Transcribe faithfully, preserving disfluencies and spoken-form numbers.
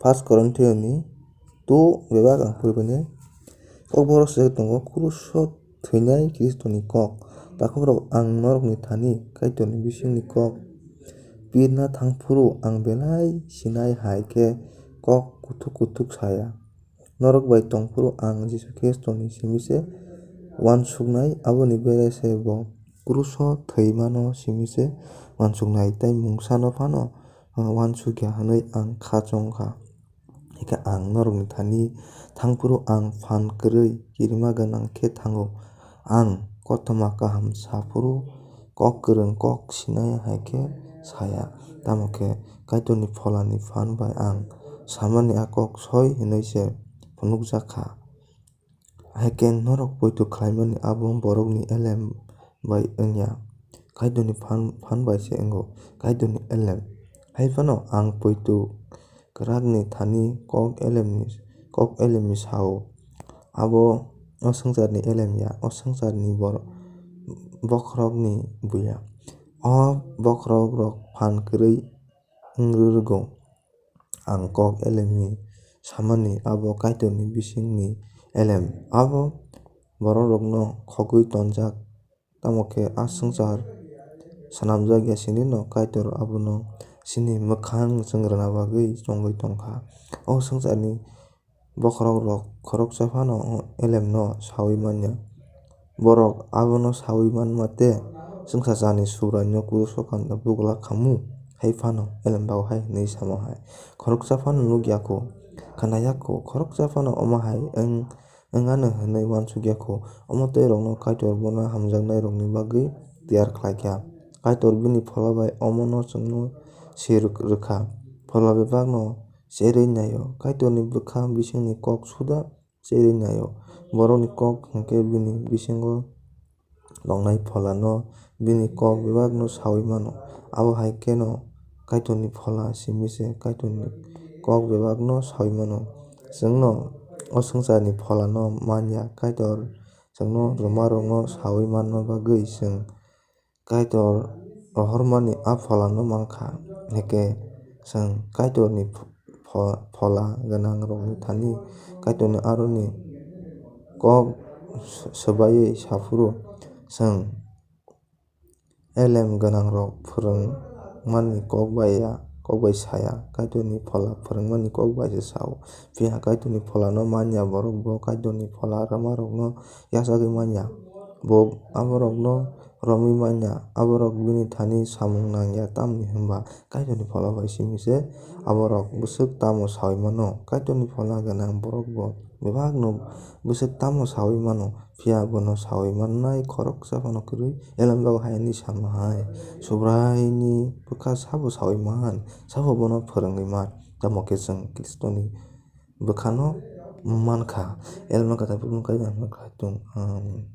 First Korinthiyoni two bebak ang poribainai. Kokborok se tongo, kruso thwinai Khristoni kok. Takhukrok, ang norokni thani Kaitorni bisingni kok pirna thangphuru ang belai sinai hai khe kok kuthuk kuthuk saya. Norok bai tongphuru ang Jisu Khristoni simi se uansuknai, aboni bere se bo kruso thwimano simi se uansuknai, tei mungsano phano uansukya hwnwi ang kha chong kha. Hakhe ang norokni thani thangphuru ang phan kwrwi kirima gwnang khe thango. Ang kothoma kaham saphuru kok kwrwng kok sinai hai khe saya. Tamo khe Kaitorni Pholani phan bai ang samani a kok soi hwnwi se phunukjak kha. Hakhe norok poito khlaimani abo borokni elem bai wngya, Kaitorni phan, phan bai se wngo, Kaitorni elem. Hai phano ang poito kwrakni thani kok elemni, kok elemni sao. Abo o swngcharni elem ya, o swngcharni bor-, bokhorokni buya. O bokhorokrok phan kwrwi wng rwrwgo. Ang kok elemni samani abo Kaitorni bisingni elem. Abo bororokno khogwi tonjak, tamo khe a swngchar swnamjak ya sini'-no Kaitor abono chini mwkhang chwng rwna bagwi chongwi tong kha. O swngcharni bokhorokrok khoroksa phano o elemno saui man ya. Borok abono saui man mate, chwngsacha ni Subraino kruso kanta bugla khamu, hai phano elem bago hai hwnwi samo hai. Khoroksa phano nuk ya kho, khna ya kho, khoroksa phano omo hai wng, wng anw hwnwi uansuk ya kho. Omo twi rokno Kaitor bono hamjaknairokni bagwi tiyar khlai kha. Kaitor bini Phola bai omono chwngno swi rw-, rw kha. Phola bebakno cherwi nai-o. Kaitorni bwkha bisingni kok suda cherwi nai-o. Borokni kok hwnkhe bini bisingo tongnai Pholano bini kok bebakno saui mano. Abo hai kheno Kaitorni Phola simi se Kaitorni kok bebakno saui mano. Chwngno o swngcharni Pholano man ya, Kaitor chwngno rwmarokno saui manna bagwi chwng Kaitor rohormani a Pholano man kha. Hakhe chwng Kaitorni pho-, pho-, Phola gwnangrokni thani Kaitorni aroni kok s-, swbaiwi saphuru, chwng elem gwnangrok phwrwngmani kok bai ya, kok bai saya, Kaitorni Phola phwrwngmani kok bai se sao. Phiya Kaitorni Pholano man ya borok bo Kaitorni Phola rwmarokno yachagwi man ya. Bo aborokno romwi man ya, aborok bini thani samung nang ya, tamni hwnba Kaitorni Phola bai simi se aborok bwswk tamo saui mano. Kaitorni Phola gwnang borok bo bebakno bwswk tamo saui mano, phiya bono saui mannai khoroksa phano kwrwi. Elem bago hai hwnwi sama hai, Subraini bwkha sabo saui man, sabo bono phwrwngwi man. Tamo khe chwng Khristoni bwkhano man kha. Elma kwtal bukung kaijakma khlai tong. Amen.